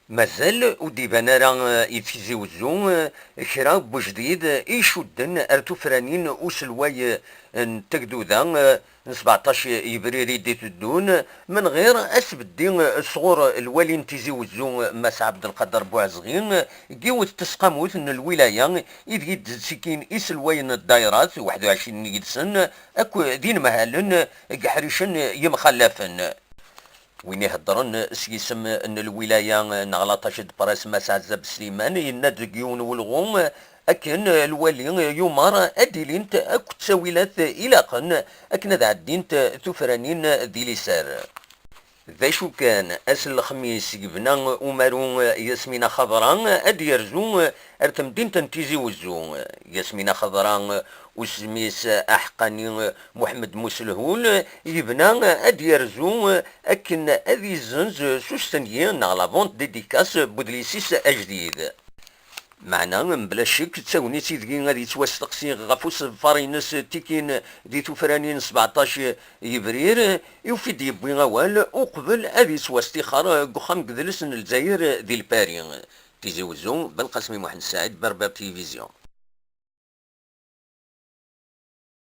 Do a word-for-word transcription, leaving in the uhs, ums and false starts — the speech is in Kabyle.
Mazal ur d-iban ara i Tizi Wezzu kra n wejdid i icudden ar tufranin uselway n Tegduda n sbeɛṭac Yebrir i d-iteddun, menɣir asbeddi sɣur lwali n Tizi Wezzu, Mass Ɛebdelqader Buɛezɣi, deg yiwet n tesqamut n lwilaya ideg i d-ttikin iselwayen n ddayrat, waḥed u ɛecrin yid-sen, akk d inemhalen deg iḥricen yemxallafen. Win iheddren s yisem n lwilaya neɣ l'attaché de presse Mass Ɛezzab Sliman yenna-d deg yiwen n welɣu akken lwali yumer ad d-ilint akk ttawilat ilaqen akken ad ɛeddint tufranin di liser. D acu kan, ass n lexmis yebna umaru Yasmina Xadra ad d-yerzu ar temdint n Tizi Wezzu. Yasmina Xadra, usem-is aḥeqqani Muḥemmed Muselhul, yebna ad d-yerzu akken ad izzenz s ustenyi neɣ la vente dédicace n wedlis-is ajdid. Meɛna, mebla ccek, d tagnit ideg ad yettwasteqsi ɣef usenfar-ines tikin di tufranin n sbeɛṭac Yebrir, i ufid yewwi awal uqbel ad yettwastixer deg uxxam n yedles n Lezzayer di Lpari. Tizi Wezzu, Belqasmi Muḥend Saɛid, Berbère Télévision.